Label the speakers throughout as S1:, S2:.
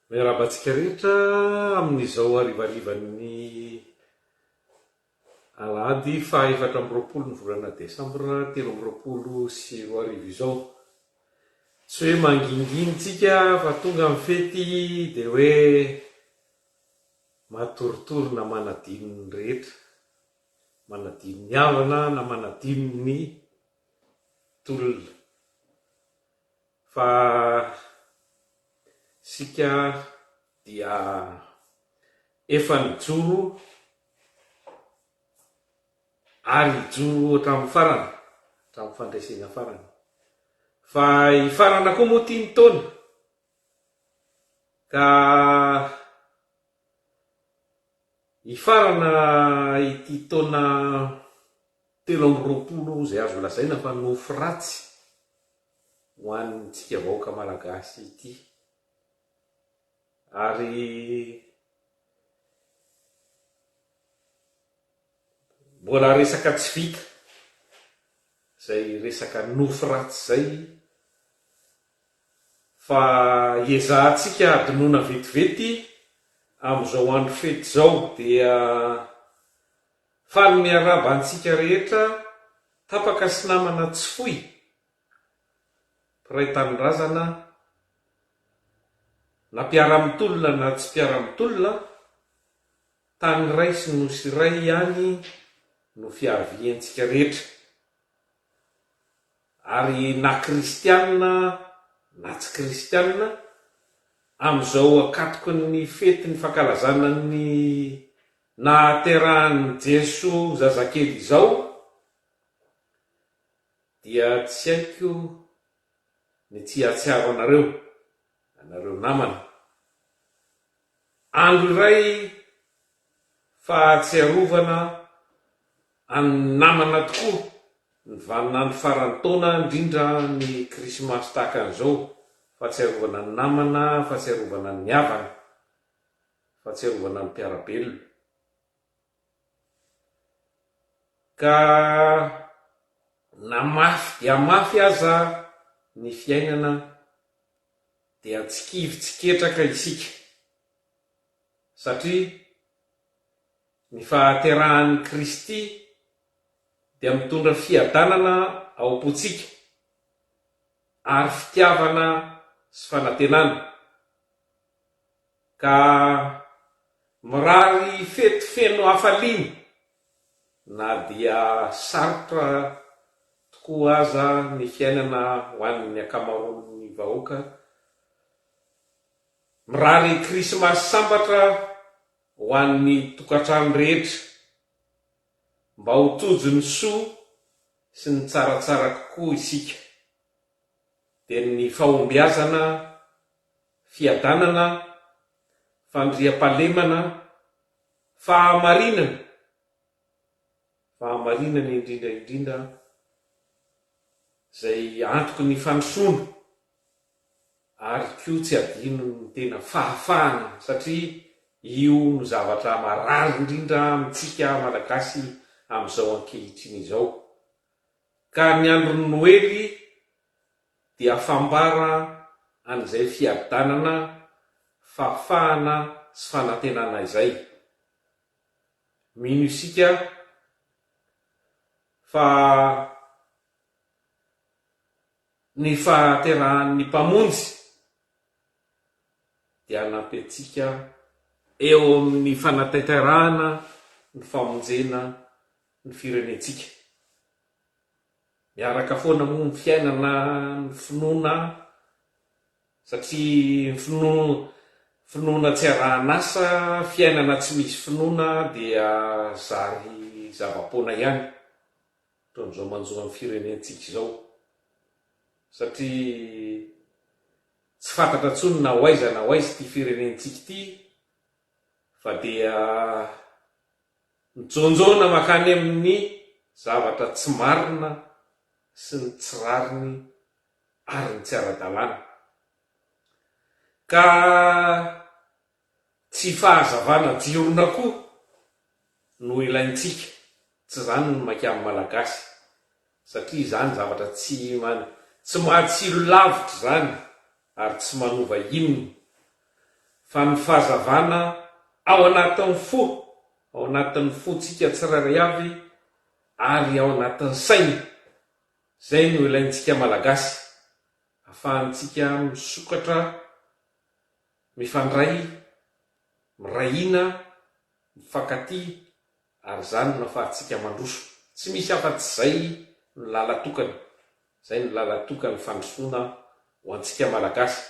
S1: Miarahaba antsika rehetra amin'izao harivarivan'ny alahady faha 24 ny volana desambra 2023 izao. Tsy hoe mangingina tsika fa tonga ny fety dia hoe matoritory na manadino ny rehetra, manadino ny havana na manadino ny tolona. Fa isika dia efa nijoro ary hijoro hatramin'ny farany, hatramin'ny fandresena farany. Fa hifarana koa moa ity ny taona, ka hifarana ity taona 23 izay azo lazaina fa nofy ratsy ho antsika vahoaka malagasy ity. Ary mbola resaka tsy vita izay resaka nofy ratsy izay fa hiezahantsika hadinoina vetivety amin'izao andro fety izao dia faly miarahaba antsika rehetra tapaka sy namana tsy foy mpiray tanindrazana na mpiara-mitolona na tsy mpiara-mitolona, tany iray sy nosy iray ihany no fiaviantsika rehetra. Ary na kristianina na tsy kristianina, amin'izao ankatoky ny fetin'ny fankalazana ny nahaterahan'i Jesoa zazakely izao, dia tsy haiko ny tsy hahatsiaro anareo, anareo namana. Andro iray fahatsiarovana an'ny namana tokoa ny vaninandro faran'ny taona, indrindra ny krismasy tahaka an'izao, fahatsiarovana ny namana, fahatsiarovana ny havana, fahatsiarovana ny mpiara-belona. Ka na mafy dia mafy aza ny fiainana dia tsy kivy tsy ketraka isika satria ny fahaterahan'i Kristy dia mitondra fiadanana ao am-pontsika ary fitiavana sy fanantenana. Ka mirary fety feno hafaliana na dia sarotra tokoa aza ny fiainana ho an'ny ankamaroan'ny vahoaka. Mirary krismasy sambatra ho an'ny tokantrano rehetra mba ho tojo ny soa sy ny tsaratsara kokoa isika. Dia ny fahombiazana fiadanana, fandriampahalemana, fahamarinana, fahamarinana indrindra indrindra izay antoky ny fandrosoana ary koa tsy adino ny tena fahafahana satria io no zavatra marary indrindra amintsika Malagasy amin'izao ankehitriny izao ka ny andron'ny Noely dia fambara an'izay fiadanana, fahafahana sy fanantenana izay. Mino isika fa ny fahaterahan'ny Mpamonjy dia hanampy antsika eo amin'ny fanatanterahana ny famonjena ny firenentsika. Miaraka foana moa ny fiainana, ny finoana, satria ny finoana finoana tsy arahan'asa, fiainana tsy misy finoana dia zary zava-poana ihany, ohatran'izao manjo an'ny firenentsika izao, satria tsy fantatra intsony na ho aiza na ho aiza ity firenentsika ity fa dia Mijonjona mankany amin'ny zavatra tsy marina sy ny tsy rariny ary ny tsy ara-dalàna. Ka tsy fahazavana jirona koa no ilaintsika, tsy izany no maika amin'ny Malagasy, satria izany zavatra tsy tsy mahatsilo lavitra izany ary tsy manova inona. Fa ny fahazavana ao anatin'ny fo, ao anatin'ny fontsika tsirairay avy ary ao anatin'ny saina. Izay no ilaintsika Malagasy, afahantsika misokatra, mifandray, miray hina, mifankatia ary izany no afahantsika mandroso. Tsy misy afa-tsy izay no lala-tokana. Izay no lala-tokan'ny fandrosoana ho antsika Malagasy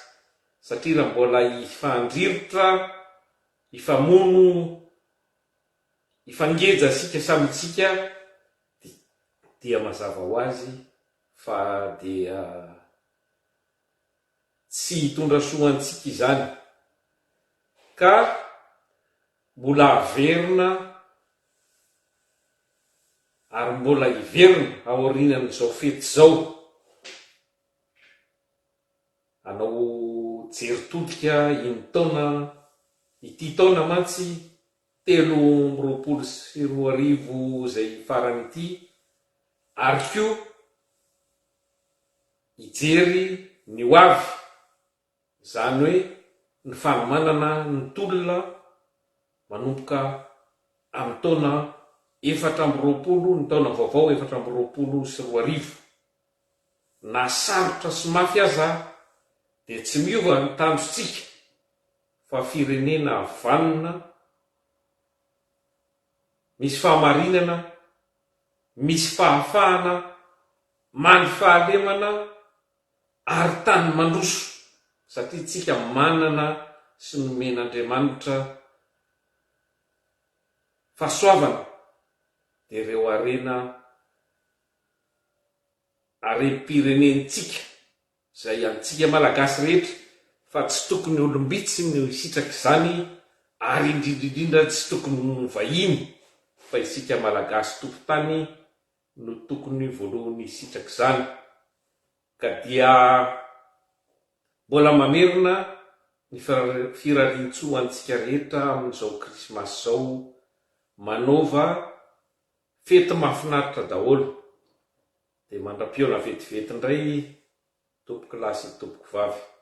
S1: satria raha mbola hifandrirotra, hifamono, hifangeja isika samy isika dia mazava ho azy fa dia tsy hitondra soa antsika izany ka mbola haverina ary mbola hiverina aorianan'izao fety izao hanao jery todika iny taona ity taona mantsy 2023 izay farany ity ary koa hijery ny ho avy Izany hoe ny fanomanana ny tolona manomboka amin'ny taona 24, ny taona vaovao 2024. Na sarotra sy mafy aza dia tsy miova ny tanjontsika fa firenena vanona, misy fahamarinana, misy fahafahana, mandry fahalemana, ary tany mandroso satria tsika manana sy nomen'Andriamanitra fahasoavana dia ireo harena harem-pirenentsika izay antsika Malagasy rehetra fa tsy tokony olom-bitsy no hisitraka izany ary indrindra indrindra tsy tokony ho vahiny fa isika Malagasy tompon-tany no tokony voalohany hisitraka izany ka dia mbola mamerina ny firariantsoa antsika rehetra amin'izao krismasy izao manaova fety mahafinaritra daholo dia mandra-pihaona vetivety indray tompoko lahy sy tompoko vavy.